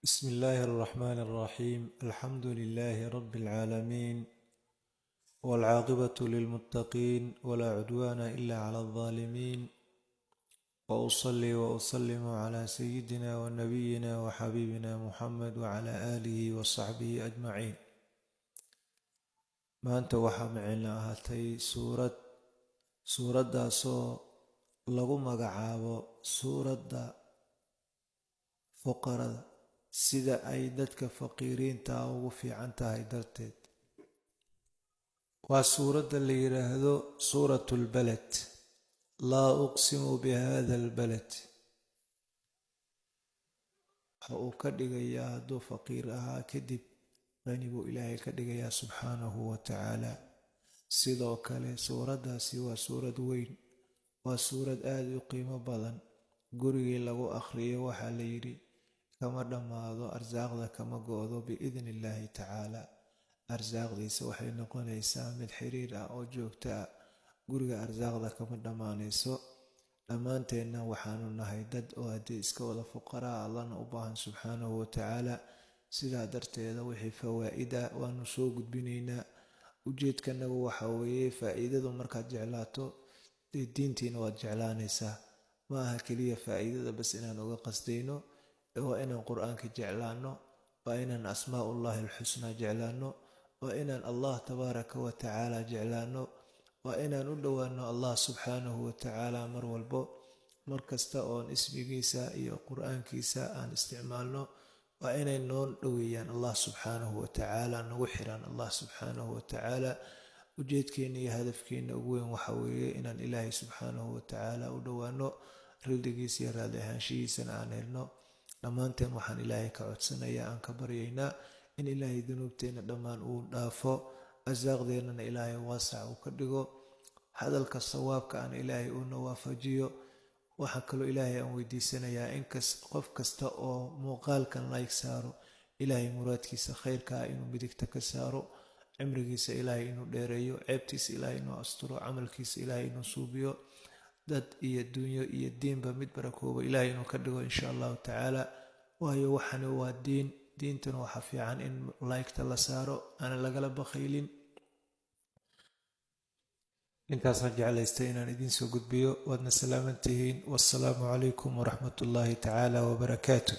بسم الله الرحمن الرحيم، الحمد لله رب العالمين، والعاقبة للمتقين، ولا عدوان إلا على الظالمين، وأصلي وأسلم على سيدنا ونبينا وحبيبنا محمد وعلى آله وصحبه أجمعين. Maanta waxaa micina ahaatay suurad, suuraddaasoo lagu magacaabo suuradda fuqarada, sida ay dadka faqiiriinta ugu fiican tahay darteed. Waa suuradda la yidhaahdo Suurat Lbalad. Laa uqsimu bihada albalad. Waxa uu ka dhigayaa, hadduu faqiir ahaa kadib qani buu Ilaahay ka dhigayaa subxaanahu wa tacaala. Sidoo kale suuraddaasi waa suurad weyn, waa suurad aada u qiimo badan. Gurigii lagu akhriyo, waxaa la yidhi, kama dhammaado arsaaqda, kama go'do biidni Illaahi tacaala. Arsaaqdiisa waxay noqonaysaa mid xiriir ah oo joogto ah. Guriga arsaaqda kama dhammaanayso. Dhammaanteenna waxaanu nahay dad oo haddii iska wada fuqaraa, Allahna u baahan subxaanahu wa tacaala. Sidaa darteeda wixii fawaa'ida waanu soo gudbinaynaa. Ujeedkanagu waxa weeye, faa'iidadu markaad jeclaato, dee diintiina waad jeclaanaysaa. Ma aha keliya faa'iidada bas inaan uga qasdayno, waa inaan Qur-aanka jeclaano, waa inaan asmaaullahi alxusnaa jeclaano, waa inaan Allah tabaaraka wa tacaala jeclaano, waa inaan u dhowaano Allah subxaanahu wa tacaala mar walbo. Mar kasta oon ismigiisa iyo Qur-aankiisa aan isticmaalno, waa inay noo dhoweeyaan Allah subxaanahu wa tacaala, nagu xiraan Allah subxaanahu wa tacaala. Ujeedkeena iyo hadafkeena ugu weyn waxa weeye inaan Ilaahay subxaanahu wa tacaala u dhowaano, ridigiisa iyo raali ahaanshihiisana aan helno. Dhammaanteen waxaan Ilaahay ka codsanayaa, aan ka baryaynaa, in Ilaahay dunuubteenna dhammaan uu dhaafo, arsaaqdeennana Ilaahay waasac uu ka dhigo, hadalka sawaabka aan Ilaahay uuna waafajiyo. Waxaa kaloo Ilaahay aan weydiisanayaa inkas qof kasta oo muuqaalkan like saaro, Ilaahay muraadkiisa khayrkaa inuu midigta ka saaro, cimrigiisa Ilaahay inuu dheereeyo, ceebtiisa Ilaahay inuu asturo, camalkiisa Ilaahay inuu suubiyo, dad iyo dunyo iyo diinba mid barakooba Ilaahay inuu ka dhigo, insha Allahu tacaala. Waayo, waxani waa diin, diintana waxaa fiican in like-ta la saaro, aanan lagala bakhaylin. Intaasaan jeclaystay inaan idiin soo gudbiyo. Waadna salaaman tihiin. Wassalaamu calaykum waraxmat ullaahi tacaala wabarakaatu.